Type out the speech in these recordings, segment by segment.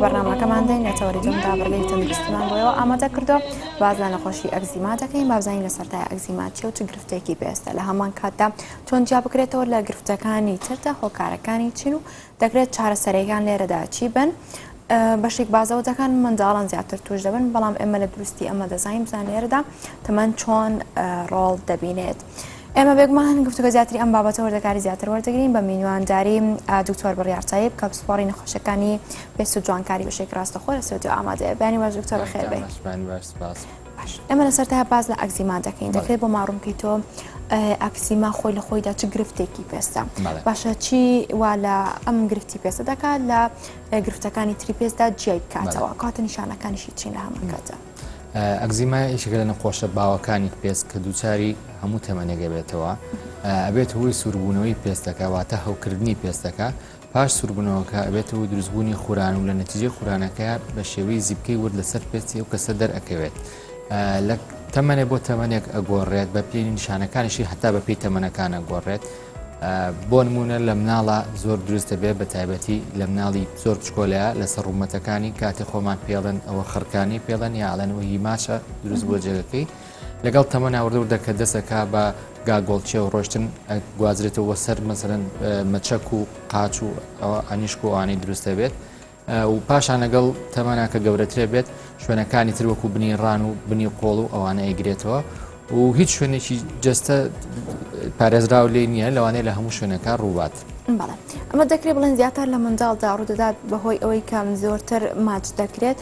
بەرنامەکەمان دەین لە تەوەری دووەمدا بڕگەی تەندروستیمان بۆ ئێوە ئامادە کردووە باس لە نەخۆشی ئەکزیما دەکەین با بزانین لە سەرتای ئەکزیما چیە و چ گرفتێکی پێستە لە هەمان کاتدا چۆن جیا بکرێتەوە لە گرفتەکانی تردا هۆکارەکانی چین و دەکرێت چارەسەرەکان لێرەدا چی بن بەشێک بازەوە دەکەن منداڵان زیاتر توش دەبن بەڵام ئێمە لە دروستی ئەمە دەزانین بزان لێرەدا تەمەن چۆن ڕۆڵ دەبینێت. ئێمە بێگومان گفتوگۆ زیاتری ئەم بابەتە وردەکاری زیاتر وەردەگرین بە میوانداری دکتۆر بڕیار تەیب کە پسپۆڕی نەخۆشەکانی پێست و جوانکاری بەشێکی ڕاستەخۆ لە ستۆدیۆ ئامادەیە. بەیانی باش دکتۆر بەخێر بێی. سپاس. باش ئێمە لە سەرتا باس لە ئەکزیما دەکەین دەکرێت بۆ ماڕوم کەی تۆ ئەکزیما خۆی لە خۆیدا چ گرفتێکی پێستە باشە چی وا لە ئەم گرفتی پێستە دەکات لە گرفتەکانی تری پێستدا جیای بکاتەوە کاتە نیشانەکانیشی چین لە هەمان کاتە. ئەگزیما یەکێکە لە نەخۆشە باوەکانی پێست کە دووچاری هەموو تەمەنێک ئەبێتەوە، ئەبێتە هۆی سووربوونەوەی پێستەکە واتە هەوکردنی پێستەکە، پاش سووربوونەوەکە ئەبێتە هۆی دروستبوونی خوران و لە نەتیجەی خورانەکە بە شێوەی زیپکەی ورد لەسەر پێستی ئەو کەسە دەرئەکەوێت. لە تەمەنێک بۆ تەمەنێک ئەگۆڕێت بە پێی نیشانەکانیشی هەتا بە پێی تەمەنەکان ئەگۆڕێت. بۆ نمونە لە مناڵا زۆر دروست دەبێت بە تایبەتی لە مناڵی زۆر بچکۆلەیە لەسەر ڕوومەتەکانی کاتی خۆمان پێڵێن ئەوە خڕکانی پێڵێن یا ئەڵێن ئەوە هیماچە دروست بۆ جێگەکەی لەگەڵ تەمەنا وردە وردە کە دەسەکا بە گاگۆڵچێ و ڕۆشتن گوازرێتەوە سەر مەسەرەن مەچەک و قاچ و ئەوە ئەنیشک و ئەوانەی دروست دەبێت و پاشان لەگەڵ تەمەنا کە گەورەترێ بێت شوێنەکانی تر وەکو بنی ڕان و بنی قۆڵ و ئەوانە ئەیگرێتەوە و هیچ شوێنێکی جەستە پارێزراو لێ نییە لەوانەیە لە هەموو شوێنەکە ڕووبات. بەڵێ ئەمە دەکرێت بڵێن زیاتر لە منداڵدا ڕوودەدات بەهۆی ئەوەی کە زۆرتر ماچ دەکرێت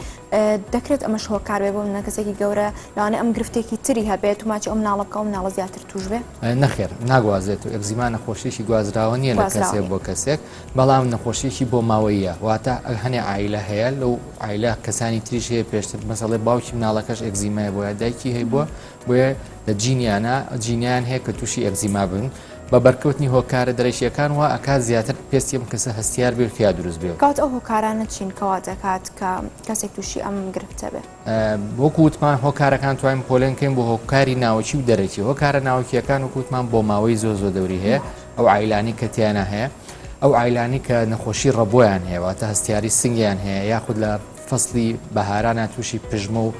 دەکرێت ئەمەش هۆکار بێ بۆ منە کەسێکی گەورە لەوانەیە ئەم گرفتێکی تری هەبێت و ماچی ئەو مناڵە بکە و مناڵە زیاتر توش بێ نەخێر ناگوازێت و ئەگزیما نەخۆشیی گوازراوە نییە لە کەسێک بۆ کەسێک بەڵام نەخۆشیەکی بۆماوەییە واتە هەنێ عایلە هەیە لەو عایلە کەسانی تریش هەیە پێشتر مەسەڵێ باوکی مناڵەکەش ئەگزیمای بۆیە دایکی هەیبووە بۆیە لە جینیانە جینیان هەیە کە تووشی ئەگزیما بن بە بەرکەوتنی هۆکارە دەرەکیەکان وا ئەکات زیاتر پێستی ئەم کەسە هەستیار بێ و تیا دروست بێ. کات ئەو هۆکارانە چین کەوا دەکات کە کەسێک تووشی ئەم گرفتە بێ؟ وەکو وتمان هۆکارەکان توانین پۆلێن کەین بۆ هۆکاری ناوەکی و دەرەکی هۆکارە ناوەکیەکان وەکو وتمان بۆ ماوەی زۆر زۆر دەوری هەیە ئەو عیلانی کە تیانە هەیە ئەو عیلانی کە نەخۆشی ڕەبۆیان هەیە واتە هەستیاری سنگیان هەیە یاخود لە فەسلی بەهارانە تووشی پژمە و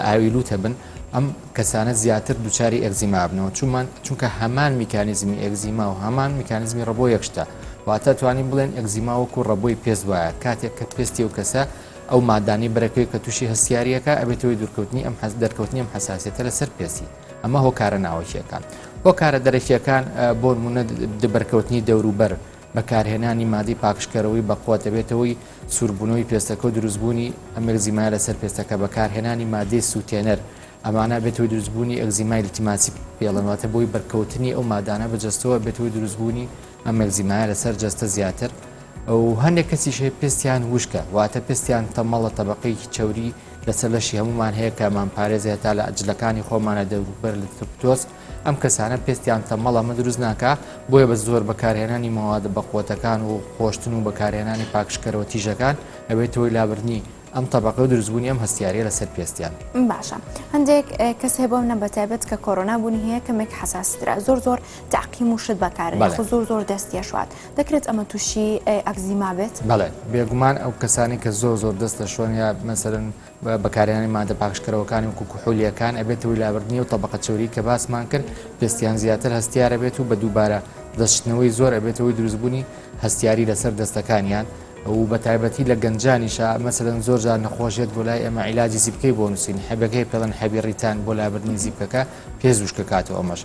ئاوی لوتە بن ئەم کەسانە زیاتر دووچاری ئەگزیما بنەوە چومان چونکە هەمان میکانیزمی ئەگزیما و هەمان میکانیزمی ڕەبۆ یەکشتە واتە توانین بڵێن ئەگزیما وەکو ڕەبۆی پێست وایە کاتێک کە پێستی و کەسە ئەو مادانەی بەرەکەوێت کە تووشی هەستیارییەکە ئەبێتە هۆی دوورکەوتنی ئەم حەز دەرکەوتنی ئەم حەساسیەتە لەسەر پێستی ئەمە هۆکارە ناوەکیەکان هۆکارە دەرەکیەکان بۆ نمونە بەرکەوتنی دەوروبەر بەکارهێنانی مادەی پاکژکەرەوەی بەقوەت دەبێتەوەی سووربوونەوەی پێستەکە و دروستبوونی ئەم ئەگزیمایە لەسەر پێستەکە بەکارهێنانی مادەی سووتێنەر ئەمانە بێتەوەی دروستبوونی ئەگزیمای التماسی پێڵێن واتە بۆی بەرکەوتنی ئەو مادانە بە جەستەوە بێتەوەی دروستبوونی ئەم ئەگزیمایە لەسەر جەستە زیاتر و هەندێک کەسیش هەیە پێستیان وشکە واتە پێستیان تەمەڵە تەبەقەیەکی چەوری لەسەر لەشی هەمومان هەیە کە مان پارێزێ هەتا لە جلەکانی خۆمانە دەوروبەر لە تۆز ئەم کەسانە پێستیان تەمەڵە ئەمە دروست ناکا بۆیە بە زۆر بەکارهێنانی مەوادە بەقوەتەکان و خۆشتن و بەکارهێنانی پاکژکەرەوە تیژەکان ئەبێتە هۆی لابردنی ئەم تەبەقە و دروستبوونی ئەم هەستیاریە لەسەر پێستیان. باشە هەندێک کەس هەیە بۆ منە بەتایبەت کە کۆرۆنا بوونی هەیە کەمێک حەساسترە زۆر زۆر تەعقیم و شت بەکارێ خۆ زۆر زۆر دەست یەشوات دەکرێت ئەمە تووشی ئەکزیما بێت؟ بەڵێ بێگومان ئەو کەسانی کە زۆر زۆر دەست دەشۆن یا مەسەلەن بەکارهێنانی مادە پاکژکەرەوەکانی وەکو کحولیەکان ئەبێتە هۆی لابردنی ئەو تەبەقە چەوری کە باسمان کرد پێستیان زیاتر هەستیارە بێت و بە دووبارە دەستشتنەوەی زۆر ئەبێتە هۆی دروستبوونی هەستیاری لەسەر دەستەکانیان و بە تایبەتی لە گەنجانیشا مەسەلەن زۆر جار نەخۆش یەت بۆ لای ئێمە عیلاجی زیپکەی بۆ نووسین حەبەکەی پێڵێن حەبی ڕیتان بۆ لابردنی زیپکەکە پێست وشکەکاتەوە ئەمەش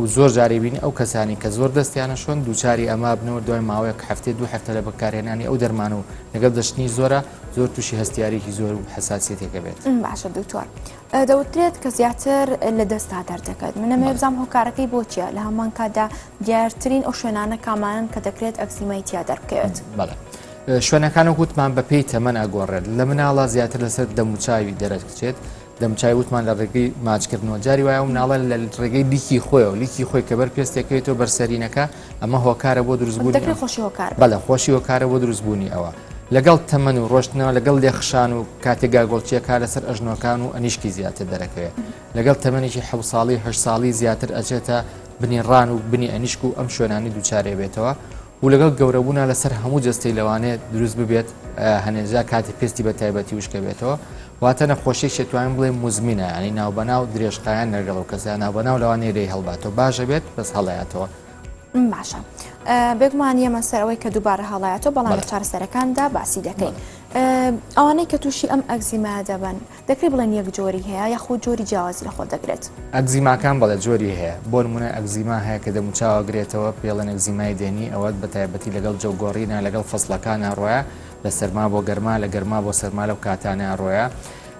و زۆر جاری بینی ئەو کەسانی کە زۆر دەستیانە شۆن دووچاری ئەما بنەوە دوای ماوەیەک هەفتەی دوو هەفتە لە بەکارهێنانی ئەو دەرمان و لەگەڵ دەشتنی زۆرە زۆر تووشی هەستیاریی زۆر و حەساسیەتێکە بێت. باشە دکتۆر دەوترێت کە زیاتر لە دەستا دەردەکەوێت من ئەمەوێ بزانم هۆکارەکەی بۆ چییە لە هەمان کاتدا دیارترین ئەو شوێنانە کامانەن کە دەکرێت ئەکزیمای تیا دەربکەوێت؟ بەڵێ شوێنەکان وەک وتمان بەپێی تەمەن ئەگۆڕێت لە مناڵا زیاتر لەسەر دەموچاوی دەرەکچێت دەموچاوی وتمان لە ڕێگەی ماچکردنەوە جاری وایە و مناڵە لە ڕێگەی لیکی خۆیەوە لیکی خۆی کە بەر پێستێکەوێتەوە بەر سەرینەکە ئەمە هۆکارە بۆ دروستبوونی دەکرێت خۆشی هۆکار بێت. بەڵێ خۆشی هۆکارە بۆ دروستبوونی ئەوە لەگەڵ تەمەن و ڕۆشتنەوە لەگەڵ لێخشان و کاتێک گاگۆڵچیەکە لەسەر ئەژنۆکان و ئەنیشکی زیاتر دەرەکەوێت لەگەڵ تەمەنێکی حەو ساڵی هەشت ساڵی زیاتر ئەچێتە بنی ڕان و بنی ئەنیشک و ئەم شوێنانی دووچارێ بێتەوە. و لەگەڵ گەورەبوونا لەسەر هەموو جەستەی لەوانەیە دروست ببێت هەنێجا کاتی پێستی بە تایبەتی وشکە بێتەوە واتە نەخۆشیێکی توانین بڵێ موزمینە ینی ناوبەناو درێژخایەن لەگەڵ و کەسە ناوبەناو لەوانەیە لێی هەڵباتەوە باشە بێت بەس هەڵەیەتەوە. باشە بێگومان یەمە سەر ئەوەی کە دووبارە هەڵایەتەوە بەڵام لە چارەسەرەکاندا باسی دەکەین ئەوانەی کە تووشی ئەم ئەگزیما دەبن دەکرێت بڵێن یەک جۆری هەیە یاخود جۆری جیاوازی لە خۆ دەگرێت؟ ئەگزیماکان بەڵێ جۆری هەیە بۆ نمونە ئەگزیما هەیە کە دەموچاوە گرێتەوە پێڵێن ئەگزیمای دێنی ئەوە بە تایبەتی لەگەڵ جەوگۆڕینە لەگەڵ فەسڵەکانە ڕۆیە لە سەرما بۆ گەرما لە گەرما بۆ سەرما لەو کاتانە ڕۆیە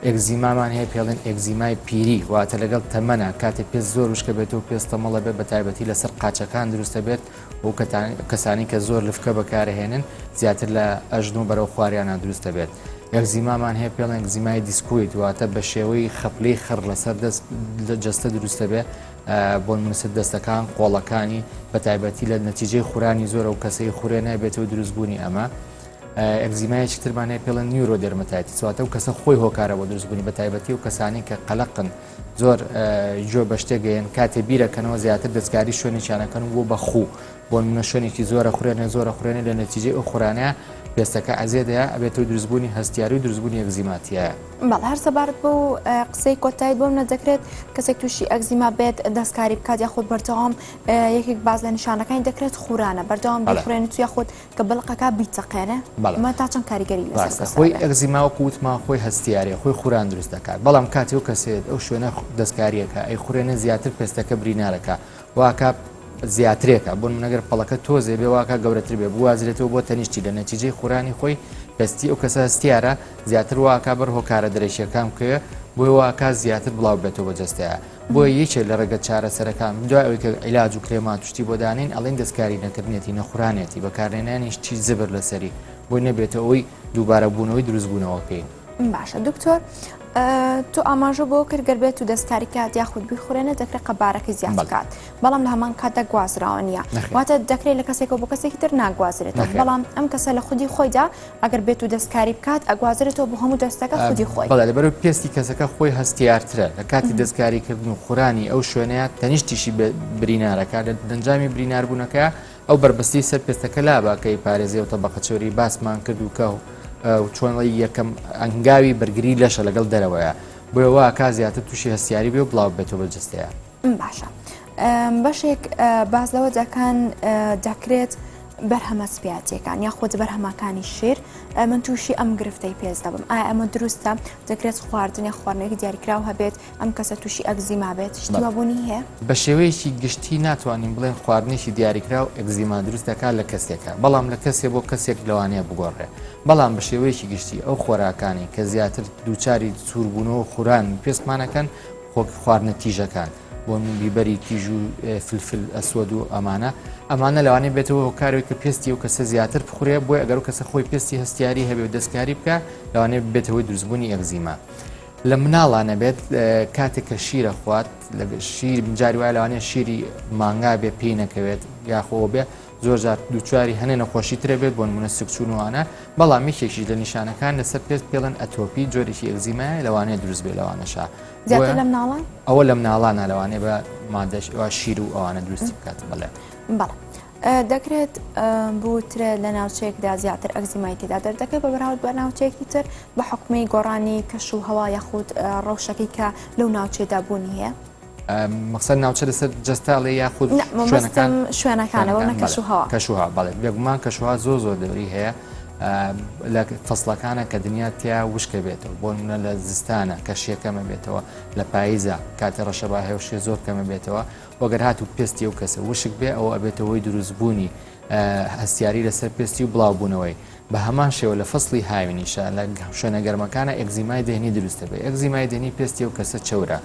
ئێکزیمامان هەیە پێڵێن ئێکزیمای پیری واتە لەگەڵ تەمەنە کاتێ پێست زۆر وشکە بێت و پێست تەمەڵە بێت بە تایبەتی لەسەر قاچەکان دروستە بێت و کەسانی کە زۆر لفکە بەکارهێنن زیاتر لە ئەژن و بەرەو خواریانە دروستە بێت ئێکزیمامان هەیە پێڵێن ئێکزیمای discoid واتە بە شێوەی خەپلەی خڕ لەسەر دەست لە جەستە دروستە بێ بۆ نمونە دەستەکان قۆڵەکانی بە تایبەتی لە نەتیجەی خورانی زۆرە و کەسەی خورێ نابێتەوە دروستبوونی ئەمە. ئەگزیمایەکی ترمان هەیە پێڵێن neurodermatitis واتە و کەسە خۆی هۆکارە بۆ دروستبوونی بە تایبەتی و کەسانی کە قەلەقن زۆر گوێ بە شتێک گەیەن کاتێ بیرەکەنەوە زیاتر دەستکاری شوێنێکیانەکەن بۆ بە خوو بۆ نمونە شوێنێکی زۆرە خورێنێ زۆرە خورێنێ لە نەتیجەی ئەو خورانەیە پێستەکە ئەزێدەیە ئەبێتەوە دروستبوونی هەستیاری و دروستبوونی ئەگزیماتیایە. بەڵێ هەر سەبارەت بەو قسەی کۆتاییت بۆم نەدەکرێت کەسێک تووشی ئەگزیما بێت دەستکاری بکات یاخود بەردەوام یەکێک باز لە نیشانەکانی دەکرێت خورانە بەردەوام بیخورێنێت یاخود کە بڵقەکە بیتەقێنێ ئەمە تا چەند کاریگەری لەسەر ڕاستە خۆی ئەگزیما وەکو وتمان خۆی هەستیارە خۆی خوران دروست دەکات بەڵام کاتێ و کەسێت ئەو شوێنە دەستکاریەکە ئەی خورێنە زیاتر پێستەکە برینارەکە واکە زیاترێکە بۆ منەگەر پەڵەکە تۆزێ بێ واکە گەورەتر بێ بوازرێتەوە بۆ تەنیشتی لە نەتیجەی خورانی خۆی پێستی ئەو کەسە هەستیارە زیاتر واکە بەر هۆکارە دەرەکیەکان بکەوێ بۆی واکە زیاتر بڵاو بێتەوە بە جەستەیە بۆیە یەکێک لە ڕێگە چارەسەرەکان دوای ئەوەی کە عیلاج و کرێمات و شتی بۆ دانێین ئەڵێن دەستکاری نەکردنێتی نەخورانێتی بەکارنێنانی شتی زبر لەسەری بۆی نەبێتە ئەوەی دووبارە بوونەوەی دروست بوونەوەکەی. باشە دکتۆر تۆ ئاماژە بۆ کرد گەر بێت و دەستکاری کات یاخود بیخورێنە دەکرێت قەبارەکەی زیاد بکات بەڵام لە هەمان کاتدا گوازراوە نییە واتە دەکرێت لە کەسێکەوە بۆ کەسێکی تر ناگوازرێتەوە بەڵام ئەم کەسە لە خودی خۆیدا ئەگەر بێت و دەستکاری بکات ئەگوازرێتەوە بۆ هەموو دەستەکە خودی خۆی. بەڵێ لەبەرئەوەی پێستی کەسەکە خۆی هەستیارترە لە کاتی دەستکاریکردن و خورانی ئەو شوێنەیە تەنیشتیشی برینارەکە لە دەنجامی بریناربوونەکە ئەو بەربەستی سەر پێستەکە لابا کە پارێزێ و تەبقە چۆری باسمان کرد و کە چۆنڵی یەکەم ئەنگاوی بەرگری لەشە لەگەڵ دەرەوەیە بۆیە واکا زیاتر تووشی هەستیاری بێ و بڵاو بێتەوە بە جستەیە. باشە بەشێک باس لەوە دەکەن دەکرێت بەرهەمە سپیاتیەکان یاخود بەرهەمەکانی شیر من تووشی ئەم گرفتەی پێست دەبم ئایا ئەمە دروستە دەکرێت خواردن یا خواردنێکی دیاریکراو هەبێت ئەم کەسە تووشی ئەگزیما بێت شتی وا بوونی هەیە؟ بە شێوەیەکی گشتی ناتوانین بڵێن خواردنێکی دیاریکراو ئەگزیما دروست دەکات لە کەسێکە بەڵام لە کەسێ بۆ کەسێک لەوانەیە بگۆڕێ بەڵام بە شێوەیەکی گشتی ئەو خۆراکانی کە زیاتر دووچاری سووربوونەوە خوران پێستمانەکەن خۆک خواردنە تیژەکان بۆ من بیبەری تیژ و فلفل ئەسوەد و ئەمانە ئەمانە لەوانەیە بێتەوە هۆکارێک کە پێستی و کەسە زیاتر بخورێ بۆی ئەگەر و کەسە خۆی پێستی هەستیاری هەبێ و دەستکاری بکە لەوانەیە بێتەوەی دروستبوونی ئەگزیما لە مناڵانە بێت کاتێک کە شیرە خوات لە شیر جاری وایە لەوانەیە شیری مانگا بێ پێی نەکەوێت یاخۆ بێ زۆر جار دووچاری هەنێ نەخۆشی ترە بێت بۆ نمونە سکچوون وانە بەڵام یەکێکیش لە نیشانەکان لەسەر پێست پێڵێن ئەتۆپی جۆرێکی ئەگزیمایە لەوانەیە دروست بێ لەوانەشا زیاتر لە مناڵان ئەوە لە مناڵانە لەوانەیە بە مادەش وا شیر و ئەوانە دروستی بکات بەڵێ بەڵێ دەکرێت بوترێت لە ناوچەیەکدا زیاتر ئەگزیمای تێدا دەردەکەوێت بە بەراورد بە ناوچەیەکی تر بە حکومی گۆڕانی کەش و هەوا یاخود ڕەوشەکەی کە لەو ناوچەیەدا بوونی هەیە مەقسەد ناوچە لەسەر جەستە ئەڵێ یاخود شوێنەکان شوێنەکانەوە نە کەشوهەوا کەشوهەوا بەڵێ بێگومان کەشوهەوا زۆر زۆر دەوری هەیە لە فەسڵەکانە کە دنیا تیا وشکە بێتەوە بۆ نمونە لە زستانە کە شێکەمە بێتەوە لە پاییزە کاتێ ڕەشەبا هەیە و شێ زۆر کەمە بێتەوە وەگەر هاتوو پێستی ئەو کەسە وشک بێ ئەوە ئەبێتە هۆی دروستبوونی هەستیاری لەسەر پێستی و بڵاوبوونەوەی بە هەمان شێوە لە فەسڵی هاوینیشە لە شوێنە گەرمەکانە ئەگزیمای دهنی دروست دەبێت ئەگزیمای دهنی پێستی ئەو کەسە چەورە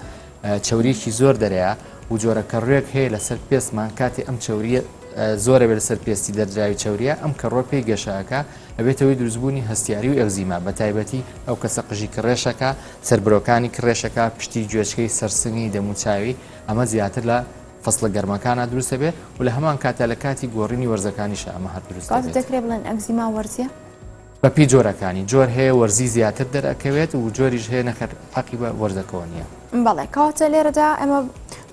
چەوریەکی زۆر دەرەیە و جۆرە کەڕوێک هەیە لەسەر پێستمان کاتی ئەم چەوریە زۆرە بێت لەسەر پێستی دەردراوی چەوریە ئەم کەڕوە پێی گەشەکە ئەبێتەوەی دروستبوونی هەستیاری و ئەگزیما بە تایبەتی ئەو کەسە قژی کڕێشەکە سەربرۆکانی کڕێشەکە پشتی گوێچکەی سەرسنگی دەموچاوی ئەمە زیاتر لە فەسڵە گەرمەکانە دروست دەبێت و لە هەمان کاتە لە کاتی گۆڕینی وەرزەکانیشە ئەمە هەر دروست دەبێت. دەکرێت بڵێن ئەگزیما وەرزیە؟ بەپێی جۆرەکانی، جۆر هەیە وەرزی زیاتر دەرئەکەوێت و جۆریش هەیە نەخێر حەقی بە وەرزەکەوە نییە. بەڵێ کەواتە لێرەدا ئێمە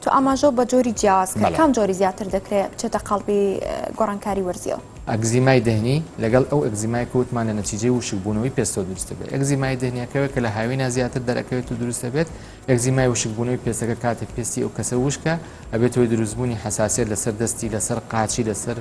تۆ ئاماژەو بە جۆری جیاواز کرد کام جۆری زیاتر دەکرێت بچێتە قاڵبی گۆڕانکاری وەرزیەوە؟ ئەگزیمای دهنی لەگەڵ ئەو ئەگزیمای کە وتمان لە نەتیجەی وشکبوونەوەی پێستەوە دروست دەبێت. ئەگزیمای دهنیەکەوێت کە لە هاوینا زیاتر دەرەکەوێت و دروست دەبێت. ئەگزیمای وشکبوونەوەی پێستەکە کاتێک پێستی ئەو کەسە وشکە ئەبێت هۆی دروستبوونی حەساسیەت لەسەر دەستی، لەسەر قاچی، لەسەر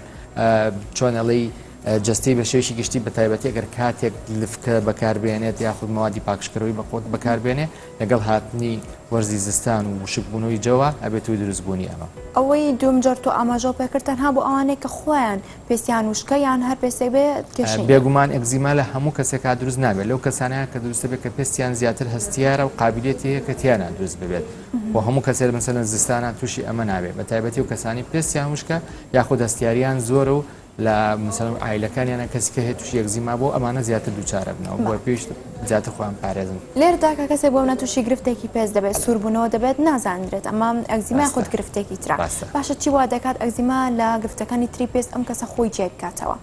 چۆن ئەڵێی جەستەی بە شێوەیەکی گشتی بە تایبەتی ئەگەر کاتێک لفکە بەکاربێنێت یاخود مەوادی پاکژکەرەوەی بەقوەت بەکاربێنێ لەگەڵ هاتنی وەرزی زستان و وشکبوونەوەی جەوە ئەبێت هۆی دروستبوونی ئەمە. ئەوەی دووەم جۆر تۆ ئاماژەو پێکرد تەنها بۆ ئەوانەی کە خۆیان پێستیان وشکە یان هەر پێستێک بێ کێشەی نیە؟ بێگومان ئەگزیما لە هەموو کەسێکا دروست نابێت لەو کەسانەیە کە دروست دەبێت کە پێستیان زیاتر هەستیارە و قابلیەتی هەیە کە تیانا دروست ببێت بۆ هەموو کەسێک مەسەلەن زستانان تووشی ئەمە نابێت بە تایبەتی و کەسانی پێستیان وشکە یاخود هەستیاریان زۆرە و لە مەسەلەن عایلەکانیانە کەسی کە هەیە تووشی ئەگزیما بۆ ئەمانە زیاتر دووچارە بنەوە بۆیە پێویست زیاتر خۆیان پارێزن. لێرەدا کە کەسێک بۆ منە تووشی گرفتێکی پێست دەبێت سووربوونەوە دەبێت نازانرێت ئەمە ئەگزیما خود گرفتێکی ترە باشە چی وا دەکات ئەگزیما لە گرفتەکانی تری پێست ئەم کەسە خۆی جیای بکاتەوە؟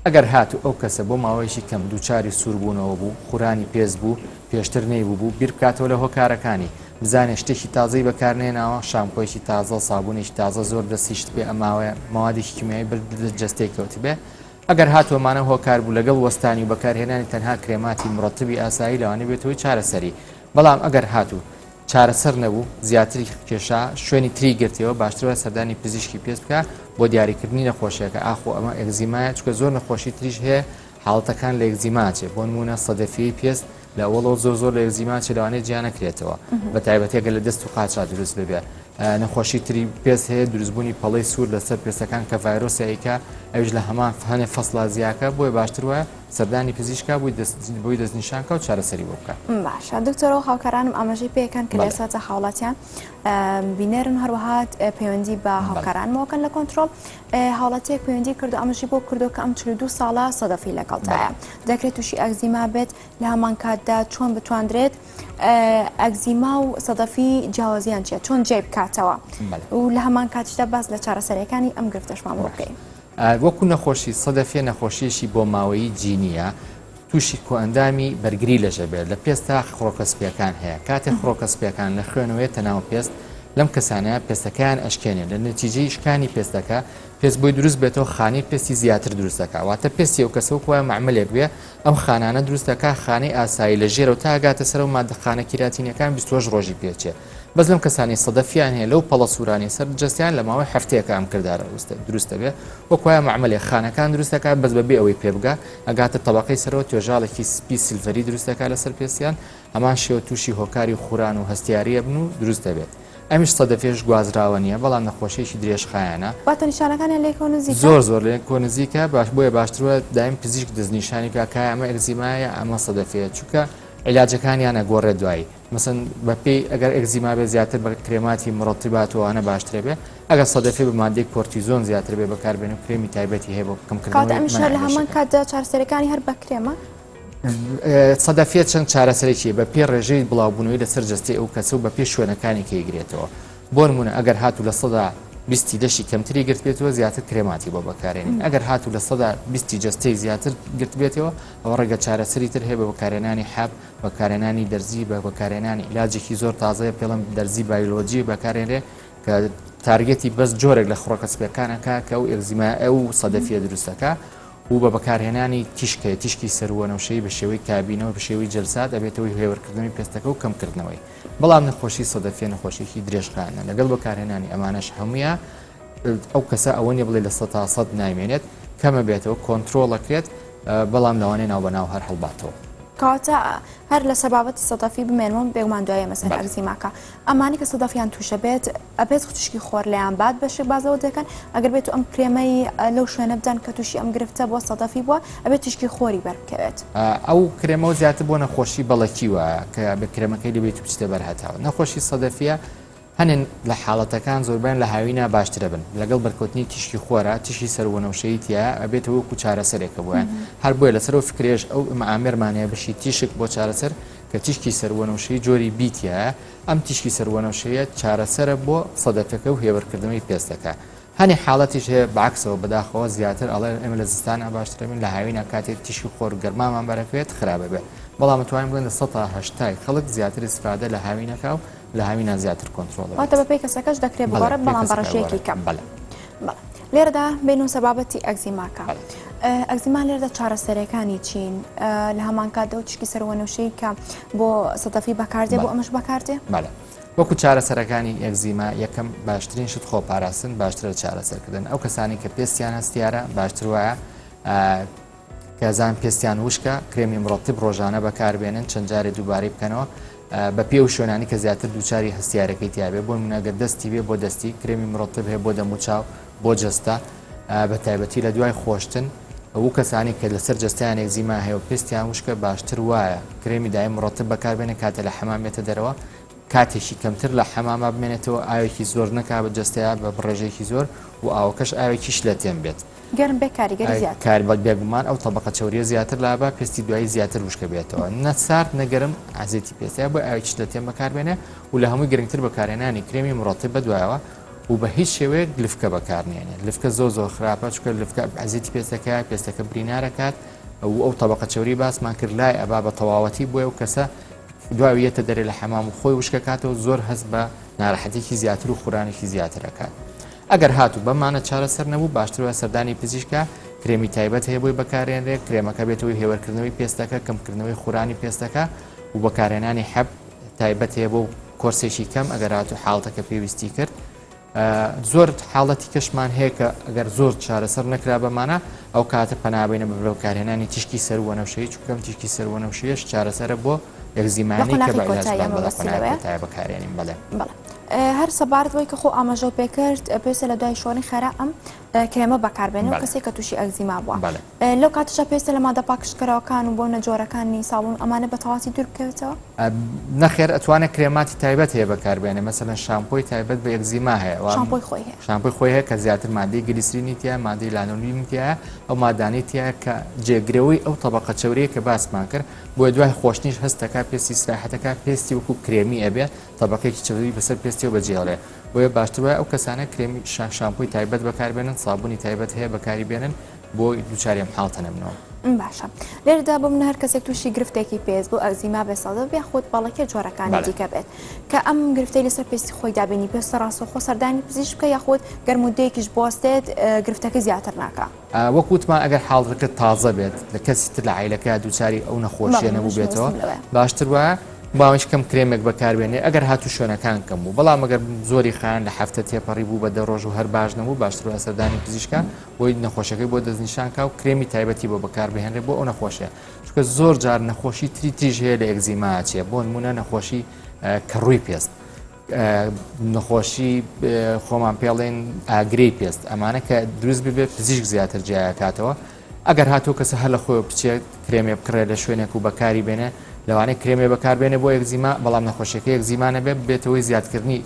ئەگەر هاتوو ئەو کەسە بۆ ماوەیەکی کەم دووچاری سووربوونەوە بوو، خورانی پێست بوو، پێشتر نەیبووبوو، بیر بکاتەوە لە هۆکارەکانی، بزانێت شتێکی تازەی بەکارنەهێناوە، شامپۆیەکی تازە، سابوونێکی تازە زۆر دەستی شت بێ ئەم ماوەیە مەوادێکی کیمیایی بەر جەستەی کەوتبێ، ئەگەر هاتوو ئەمانە هۆکار بوو لەگەڵ وەستانی و بەکارهێنانی تەنها کرێماتی مرەتبی ئاسایی لەوانەیە بێتە هۆی چارەسەری، بەڵام ئەگەر هاتوو چارەسەر نەبوو زیاتری کێشا شوێنی تری گرتەوە باشتر وایە سەردانی پزیشکی پێست بکە بۆ دیاریکردنی نەخۆشیەکە ئاخۆ ئەمە ئەگزیمایە چونکە زۆر نەخۆشی تریش هەیە حاڵەتەکان لە ئەگزیما چێ بۆ نمونە سەدەفیەی پێست لە ئەوەڵەوە زۆر زۆر لە ئەگزیما چێ لەوانەیە جیا نەکرێتەوە بە تایبەتی ئەگەر لە دەست و قاچا دروست ببێ نەخۆشی تری پێست هەیە دروستبوونی پەڵەی سوور لەسەر پێستەکان کە ڤایرۆسی ئەیکا ئەویش لە هەمان هەنێ فەسڵا زیاکە بۆیە باشتر وایە سەردانی پزیشکا بۆی دەست بۆی دەستنیشان کا و چارەسەری بۆ بکا. باشە دکتۆر و هاوکارانم ئاماژەی پێکەن کە لە ئێستادا هاوڵاتیان بینەرن هەروەها پەیوەندی بە هاوکارانمەوەکەن لە کۆنترۆڵ هاوڵاتیەک پەیوەندی کردو ئەمەشی بۆ کردو کە ئەم 42 ساڵە سەدەفی لەگەڵدایە دەکرێت تووشی ئەگزیما بێت لە هەمان کاتدا چۆن بتواندرێت ئەگزیما و سەدەفی جیاوازیان چیە چۆن جێ بکاتەوە و لە هەمان کاتیشدا باس لە چارەسەرەکانی ئەم گرفتەشمان بۆ بکەین. وەکو نەخۆشی سەدەفیە نەخۆشیەکی بۆماوەیی جینیە تووشی کۆئەندامی بەرگری لەش ئەبێت لە پێستا خڕۆکە سپیەکان هەیە کاتێک خڕۆکە سپیەکان لە خوێنەوەیە تەناو پێست لەم کەسانە پێستەکەیان ئەشکێنێت لە نەتیجەی شکانی پێستەکە پێست بۆی دروست بێتەوە خانەی پێستی زیاتر دروست دەکات واتە پێستی ئەو کەسە وەکو وایە مەعمەلێک بێ ئەم خانانە دروست دەکات خانەی ئاسایی لە ژێرەوە تا ئەگاتە سەرەوە مادە خانە کیراتینیەکان 28 ڕۆژی پێچێ بەس لەم کەسانەی سەدەفیان هەیە لەو پەڵە سوورانەی سەر جەستەیان لە ماوەی هەفتەیەکە ئەم کردارە دروست دەبێت وەک وایە مەعمەلێک خانەکان دروست دەکات بەس بەبێ ئەوەی پێ بگا ئەگاتە تەبەقەی سەرەوە توێژاڵێکی سپی silver ی دروست دەکات لەسەر پێستیان هەمان شێوە تووشی هۆکاری خوران و هەستیاری ئەبن و دروست دەبێت ئەمیش سەدەفێش گوازراوە نییە بەڵام نەخۆشیێکی درێژخایەنە. واتە نیشانەکانیان لێکەوە نزیکە؟ زۆر زۆر لێکەوە نزیکە باش بۆیە باشتر وایە دایم پزیشک دەستنیشانی بکات کە ئەمە ئەگزیمایە ئەمە سەدەفەیە چونکە عیلاجەکانیان ئەگۆڕێت دوایی. مەسەن بەپێی ئەگەر ئەگزیما بێت زیاتر بە کرێماتی مرطبات و ئەوانە باشترە بێ ئەگەر سەدەفێ بە مادەی کۆرتیزۆن زیاتر بێ بەکاربێن و کرێمی تایبەتی هەیە بۆ کەمکردنەوەی کەواتە ئەمیش هەر لە هەمان کاتدا چارەسەرەکانی هەر بە کرێمە؟ سەدەفیە چەند چارەسەرێکی بە پێی ڕێژەی بڵاوبوونەوەی لەسەر جەستەی ئەو کەسە و بە پێی شوێنەکانی کە ئەیگرێتەوە بۆ نمونە ئەگەر هاتوو 20% ی لەشی کەمتری گرتبێتەوە زیاتر کرێماتی بۆ بەکارێنین ئەگەر هاتوو 20% ی جەستەی زیاتر گرتبێتەوە ئەوە ڕێگە چارەسەری تر هەیە بە بەکارهێنانی حەب بەکارهێنانی دەرزی بە بەکارهێنانی عیلاجێکی زۆر تازەیە پێڵم دەرزی بایلۆجی بەکارێنرێ کە target ی بەس جۆرێک لە خڕۆکە سپیەکانەکە کە ئەو ئێگزیما ئەو سەدەفیە دروستەکە و بە بەکارهێنانی تیشکە تیشکی سەروەنەوشەی بە شێوەی کابینەوە بە شێوەی جەلسات ئەبێتەوەی هێورکردنەوەی پێستەکە و کەمکردنەوەی بەڵام نەخۆشی سەدەفیە نەخۆشیێکی درێژخایەنە لەگەڵ بەکارهێنانی ئەمانەش هەموویان ئەو کەسە ئەوە نیە بڵێ 100% نامێنێت کەمە بێتەوە کۆنترۆڵەکرێت بەڵام لەوانەیە ناوبەناو هەر هەڵباتەوە. کەواتە هەر لەسەر بابەتی سەدەفی بمێنمەوە بێگومان دوای ئێمە سەر ئەگزیماکە ئەمانی کە سەدەفیان تووشە بێت ئەبێت تیشکی خۆر لێیان بات بەشێک باز لەوە دەکەن ئەگەر بێت و ئەم کرێمەی لەو شوێنە بدەن کە تووشی ئەم گرفتە بووە سەدەفی بووە ئەبێت تیشکی خۆری بەر بکەوێت. ئەو کرێمەوە زیاتر بۆ نەخۆشی بەڵەکی وایە کە بە کرێمەکەی لێ بێت و بچیتە بەر هەتاو نەخۆشی سەدەفیە هەنێ لە حاڵەتەکان زۆربەیان لە هاوینا باشترە بن لەگەڵ بەرکەوتنی تیشکی خۆرا تیشکی سەروەنەوشەیی تیایە ئەبێتە وەکو چارەسەرێکە بۆیان هەر بۆیە لەسەر ئەو فکرەیەش ئەو ئمە ئامێرمان هەیە بەشی تیشک بۆ چارەسەر کە تیشکی سەروەنەوشەیی جۆری بی تیایە ئەم تیشکی سەروەنەوشەیە چارەسەرە بۆ سەدەفەکە و هێورکردنەوەی پێستەکە هەنێ حاڵەتیش هەیە بەعەکسەوە بەداخەوە زیاتر ئەڵێن ئێمە لە زستانا باشترە بین لە هاوینا کاتێک تیشکی خۆر گەرمامان بەرەکەوێت خراپە بێت بەڵام توانین بڵێن لە سەتا هەشتای خەڵک زیاتر ئیسفادە لە هاوینەکە و. لە هاوینان زیاتر کۆنترۆڵ دەبێت. واتە بەپێی کەسەکەش دەکرێت بگۆڕێت بەڵام بە ڕێژەیەکی کەم. بەڵێ. بەڵێ. لێرەدا بێین سەر بابەتی ئەگزیماکە. ئەگزیما لێرەدا چارەسەرەکانی چین؟ لە هەمان کاتدا و تیشکی سەروەنەوشەی کە بۆ سەدەفی بەکاردێ بۆ ئەمەش بەکاردێ؟ بەڵێ. وەکو چارەسەرەکانی ئەگزیما یەکەم باشترین شت خۆپاراستن باشترە چارەسەرکردن ئەو کەسانی کە پێستیان هەستیارە باشتر وایە کەزان پێستیان وشکە کرێمی مرەتب ڕۆژانە بەکاربێنن چەند جارێ دووبارەی بکەنەوە بە پێ و شوێنانی کە زیاتر دووچاری هەستیارەکەی تیاابێ بۆ منەگەر دەستی بێ بۆ دەستی کرێمی مرەتب هەیە بۆ دەموچاو بۆ جەستە بە تایبەتی لە دوای خۆشتن و کەسانی کە لەسەر جەستەیان ئەگزیما هەیە و پێستیان وشکە باشتر وایە کرێمی دایم مرەتب بەکاربێنە کاتە لە حەمام بێتە دەرەوە کاتێکی کەمتر لە حەماما بمێنێتەوە ئاوێکی زۆر نەکا بە جەستەیا بە ڕێژەیەکی زۆر و ئاوەکەش ئاوێکی شلەتێن بێت. گەرم بێ کاریگەری زیاتر. کار بێگومان ئەو تەبەقە چەوریە زیاتر لابا پێستی دوایی زیاتر وشکە بێتەوە نە سارد نە گەرم ئازێتی پێستە بۆ ئاوێکی شلەتێن بەکاربێنێ و لە هەمووی گرنگتر بەکارهێنانی کرێمی مرەتب بەدوایەوە و بە هیچ شێوەیەک لفکە بەکارنێنێت لفکە زۆر زۆر خراپە چونکە لفکە ئەزیەتی پێستەکە پێستەکە برینارەکات و ئەو تەبەقە چەوری باسمان کرد لای ئەبا بە تەواوەتی بۆیە و کەسە دوای یەتە دەرێ لە حەمام و خۆی وشکەکاتەوە زۆر هەست بە ناراحەتێکی زیاتر و خورانێکی زیاتر ئەکات ئەگەر هاتوو بەمانە چارەسەر نەبوو باشتر وایە سەردانی پزیشکە کرێمی تایبەت هەیە بۆی بەکارێنرێ کرێمەکە بێتەوەی هێوەرکردنەوەی پێستەکە کەمکردنەوەی خورانی پێستەکە و بەکارهێنانی حەب تایبەت هەیە بۆ کۆرسێکی کەم ئەگەر هاتوو حاڵتەکە پێویستی کرد زۆر حاڵەتی کەشمان هەیە کە ئەگەر زۆر چارەسەر نەکرا بەمانە ئەو کاتە پەنابینە بە بەکارهێنانی تیشکی سەروەنەوشەیی چونکەم تیشکی سەروەنەوشەیەش چارەسەرە بۆ ئەگزیمانی کە بە عیلاج بەکارێنین بەڵێ. هەر سەبارەت بەوەی کە خۆ ئاماژەو پێکرد پێویستە لە دوای شۆڕی خێرا ئەم کرێمە بەکاربێنێ و کەسێک کە تووشی ئەگزیما بووە لەو کاتەشا پێویستە لە مادە پاکژکەرەوەکان و بۆنە جۆرەکانی سابوون ئەمانە بە تەواتی دوور بکەوێتەوە؟ نەخێر ئەتوانێت کرێماتی تایبەت هەیە بەکاربێنێ مەسەلەن شامپۆی تایبەت بە ئەگزیما هەیە شامپۆی خۆی هەیە شامپۆی خۆی هەیە کە زیاتر مادەی گلیسرینی تیا مادەی لانۆلینی تیا ئەو مادانەی تیا کە جێگرەوەی ئەو تەبقە چەوریە کە باسمان کرد بۆیە دوای خۆشتنیش هەستەکە پێستی سراحەتەکە پێستی وەکو کرێمی ئەبێ تەبقێکی چەوری بەسەر پێستیەوە بەجێڵێ بۆیە باشتر وایە ئەو کەسانە کرێمی شامپۆی تایبەت بەکاربێنن سابوونی تایبەت هەیە بەکاری بێنن بۆ دووچاری ئەم حاڵتە نەبنەوە. باشە لێرەدا بۆ من هەر کەسێک تووشی گرفتێکی پێست بۆ ئەگزیما بێ سەدەف بێ خۆت بەڵەکێ جۆرەکانی دیکە بێت کە ئەم گرفتەی لەسەر پێستی خۆی دابینی پێستە ڕاستەوخۆ سەردانی پزیشک بکە یاخود گەر مدەیەکیش بوەستێت گرفتەکە زیاتر ناکا. وەک وتمان ئەگەر حاڵەتەکە تازە بێت لە کەسی تر لە عیلەکە دووچاری ئەو نەخۆشیە نەبوو بێتەوە باشتر وایە باوەش کەم کرێمێک بەکاربێنێ ئەگەر هاتوو شوێنەکان کەم بوو بەڵام ئەگەر زۆری خان لە هەفتە تێپەڕی بوو بە دە ڕۆژ و هەر باش نەبوو باشتر وایە سەردانی پزیشکە بۆی نەخۆشەکەی بۆ دەستنیشان کا و کرێمی تایبەتی بۆ بەکاربهێنرێ بۆ ئەو نەخۆشیە چونکە زۆر جار نەخۆشی تری تریش هەیە لە ئەگزیما چێ بۆ نمونە نەخۆشی کەڕووی پێست نەخۆشی خۆمان پێڵێن ئاگرەی پێست ئەمانە کە دروست ببێت پزیشک زیاتر جیاکاتەوە ئەگەر هاتوو کەسە هەر لە خۆی بچێت کرێمێ بکڕێ لە شوێنێک و بەکاری بێنێ لەوانەیە کرێمێ بەکاربێنێ بۆ ئەگزیما بەڵام نەخۆشیەکە ئەگزیما نەبێت بێتەوەی زیادکردنی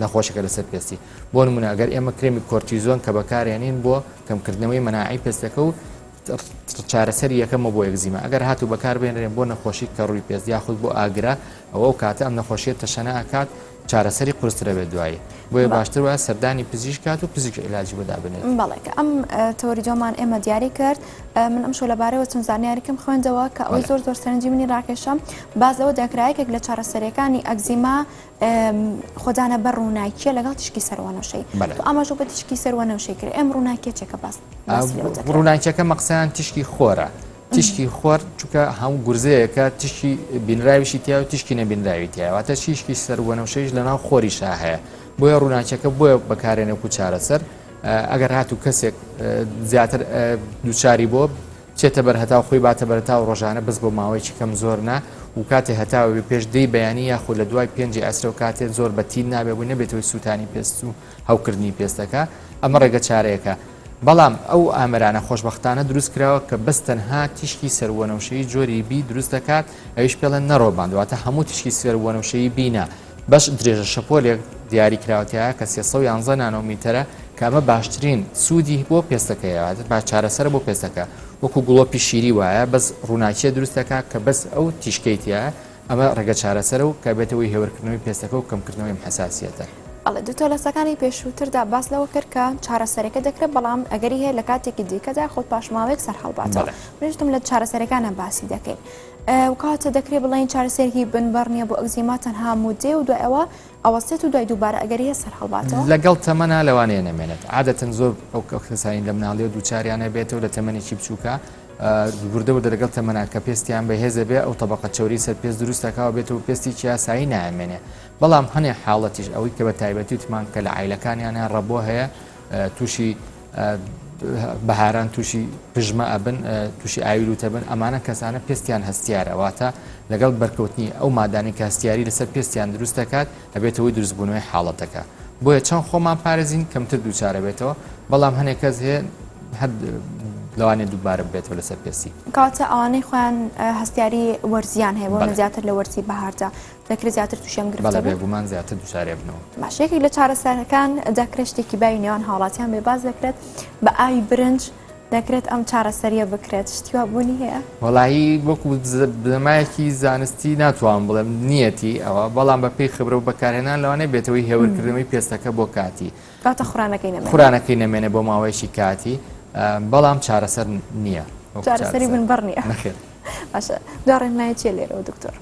نەخۆشەکە لەسەر پێستی بۆ نمونە ئەگەر ئێمە کرێمی کۆرتیزۆن کە بەکارێنین بۆ کەمکردنەوەی مەناعی پێستەکە و چارەسەری یەکەمە بۆ ئەگزیما ئەگەر هاتوو بەکاربێنرێن بۆ نەخۆشی کەڕووی پێست یاخود بۆ ئاگرە ئەوە ئەو کاتە ئەم نەخۆشیە تەشەنە ئەکات چارەسەری قورسترە بێت دوایی بۆیە باشتر وایە سەردانی پزیشک کات و پزیشک عیلاجی بۆ دابنێت. بەڵێ کە ئەم تەوەری جۆمان ئێمە دیاری کرد من ئەم شۆ لەبارەوە چەند زانیاریکم خوێندەوە کە ئەوەی زۆر زۆر سەرنجی منی ڕاکێشا باز لەوە دەکرا یەکێک لە چارەسەریەکانی ئەگزیما خۆدانە بەر ڕووناکیە لەگەڵ تیشکی سەروەنەوشەی تۆ ئاماژە بە تیشکی سەروەنەوشەی کرد ئەم ڕووناکیە چێکە باس ڕووناکیەکە مەقسەیان تیشکی خۆرە تیشکی خۆر چونکە هەموو گورزەیەکە تیشکی بینراویشی تیا و تیشکی نەبینراوی تیا واتە تیشکی سەروەنەوشەیش لەناو خۆریشا هەیە بۆیە ڕووناکیەکە بۆیە بەکارێنێک و چارەسەر ئەگەر هاتوو کەسێک زیاتر دووچاری بۆ بچێتە بەر هەتاو خۆی باتە بەر هەتاو ڕۆژانە بەس بۆ ماوەیەکی کەم زۆر نا و کاتێ هەتاوە بێ پێش دەی بەیانی یاخود لە دوای پێنجی عەسرەوە کاتێ زۆر بە تین نابێ بۆی نەبێتەوەی سووتانی پێست و هەوکردنی پێستەکە ئەمە ڕێگە چارەیەکە بەڵام ئەو ئامرانە خۆشبەختانە دروست کراوە کە بەس تەنها تیشکی سەروەنەوشەیی جۆری B دروست دەکات ئەویش پێڵێن narrow band واتە هەموو تیشکی سەروەنەوشەیی B نا بەش درێژە شەپۆلێک دیاری کراوە تیایا کە 311 نانۆمیتەرە کە ئەمە باشترین سوودی بۆ پێستەکەیە واتە با چارەسەرە بۆ پێستەکە وەکو گڵۆپی شیری وایە بەس ڕووناکیە دروست دەکات کە بەس ئەو تیشکەی تیایە ئەمە ڕێگە چارەسەرە و کە بێتە هۆی هێورکردنەوەی پێستەکە و کەمکردنەوەی ئەم حەساسیەتە. بەڵێ دکتۆر لە قسەکانی پێشووتردا باس لەوە کرد کە چارەسەرەکە دەکرێت بەڵام ئەگەری هەیە لە کاتێکی دیکەدا خۆت پاش ماوەیەک سەرهەڵباتەوە. منیش وتم لە چارەسەرەکانە باسی دەکەین. کەواتە دەکرێت بڵێین چارەسەرێکی بنبڕ نییە بۆ ئەگزیما تەنها مودێ و دوای ئەوە ئەوەستێت و دوای دووبارە ئەگەری هەیە سەر هەڵباتەوە؟ لەگەڵ تەمەنا لەوانەیە نەمێنێت عادەتەن زۆر ئەو کەسانی لە مناڵیەوە دووچاریانە بێتەوە لە تەمەنێکی بچووکە وردە وردە لەگەڵ تەمەنا کە پێستیان بەهێزە بێ ئەو تەبقە چەوری سەر پێست دروستەکەەوە بێتەوە پێستێکی ئاسایی نامێنێ بەڵام هەنێ حاڵەتیش ئەوەی کە بە تایبەتی وتمان کە لە عیلەکانیانە ڕەبۆ هەیە تووشی بەهاران تووشی پژمە ئەبن تووشی ئاوی لوتە بن ئەمانە کەسانە پێستیان هەستیارە واتە لەگەڵ بەرکەوتنی ئەو مادانی کە هەستیاری لەسەر پێستیان دروست دەکات ئەبێتە هۆی دروستبوونەوەی حاڵەتەکە بۆیە چەند خۆمان پارێزین کەمتر دووچارە بێتەوە بەڵام هەنێک کەس هەیە هەر لەوانێ دووبارە بێتەوە لەسەر پێستی کاتە ئەوانەی خۆیان هەستیاری وەرزیان هەیە بۆ زیاتر لە وەرزی بەهاردا دەکرێت زیاتر تووشی ئەم گرفتە بن؟ بەڵێ بێگومان زیاتر دووچارێ بنەوە. باش یەکێک لە چارەسەرەکان دەکرێت شتێکی باوی نێوان هاوڵاتیان بێ باس دەکرێت بە ئاوی برنج دەکرێت ئەم چارەسەریە بکرێت شتی وا بوونی هەیە؟ وەڵایی وەکو بنەمایەکی زانستی ناتوانم بڵێم نییەتی ئەوە بەڵام بە پێی خبرە و بەکارهێنان لەوانەیە بێتەوەی هێورکردنەوەی پێستەکە بۆ کاتی کاتە خورانەکەی نەمێنێ خورانەکەی نەمێنێ بۆ ماوەیەکی کاتی بەڵام چارەسەر نییە چارەسەری بنبڕ نییە نەخێر باشە دوا ڕێنمایی چیە لێرەوە دکتۆر؟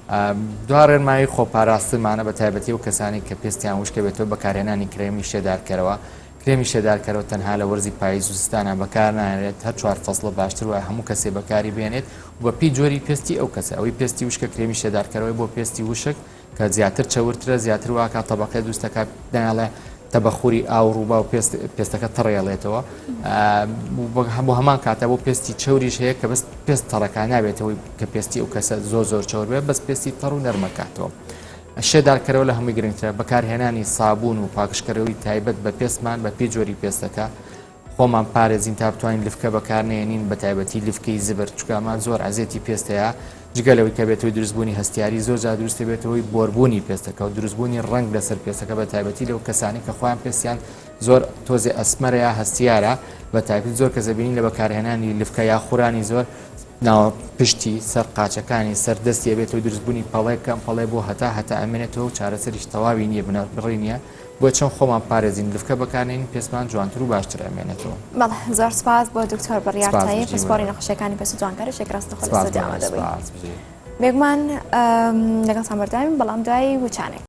دوا ڕێنمایی خۆپاراستنمانە بە تایبەتی ئەو کەسانی کە پێستیان وشکە بێتەوە بەکارهێنانی کرێمی شێدارکەرەوە کرێمی شێدارکەرەوە تەنها لە وەرزی پاییز و زستانە بەکار نایەت هەر چوار فەسڵە باشتر وایە هەموو کەسێ بەکاری بێنێت و بە پێی جۆری پێستی ئەو کەسە ئەوەی پێستی وشکە کرێمی شێدارکەرەوەی بۆ پێستی وشک کە زیاتر چەورترە زیاتر واکا تەبەقەی دروست دەکات نایەڵێ تەبەخوری ئاو ڕووبا و پێست پێستەکە تەڕێڵێتەوە بۆ هەمان کاتە بۆ پێستی چەوریش هەیە کە بەس پێست تەڕەکە نابێتەوەی کە پێستی ئەو کەسە زۆر زۆر چەور بێت بەس پێستی تەڕ و نەرمەکاتەوە. شێدارکەرەوە لە هەمووی گرنگترە بەکارهێنانی سابوون و پاکشکەرەوەی تایبەت بە پێستمان بە پێی جۆری پێستەکە خۆمان پارێزین تا بتوانین لفکە بەکار نێنین بە تایبەتی لفکەی زبر چونکە ئەمە زۆر ئەزێتی پێستەیە جگە لەوەی کە بێتەوەی دروستبوونی هەستیاری زۆر جار دروست دەبێتە هۆی بۆربوونی پێستەکە و دروستبوونی ڕەنگ لەسەر پێستەکە بە تایبەتی لەو کەسانی کە خۆیان پێستیان زۆر تۆزێ ئەسمەرە یا هەستیارە بە تایبەتی زۆر کەس دەبینین لە بەکارهێنانی لفکە یا خورانی زۆر ناوە پشتی سەر قاچەکانی سەر دەستی ئەبێتەوە دروستبوونی پەڵێک کە ئەم پەڵێ بۆ هەتا هەتا ئەمێنێتەوە و چارەسەریش تەواوی نییە بنەبڕی نییە بۆیە چەند خۆمان پارێزین لفکە بەکارنێنین پێستمان جوانتر و باشتر ئەمێنێتەوە. بەڵێ زۆر سپاس بۆ دکتۆر بڕیار تایی پسپۆڕی نەخۆشیەکانی پێست و جوانکاری شێک ڕاستەخۆ لە ستۆدیۆ ئامادە بووین. بێگومان لەگەڵتان بەردەوامین بەڵام دوای وچانێک.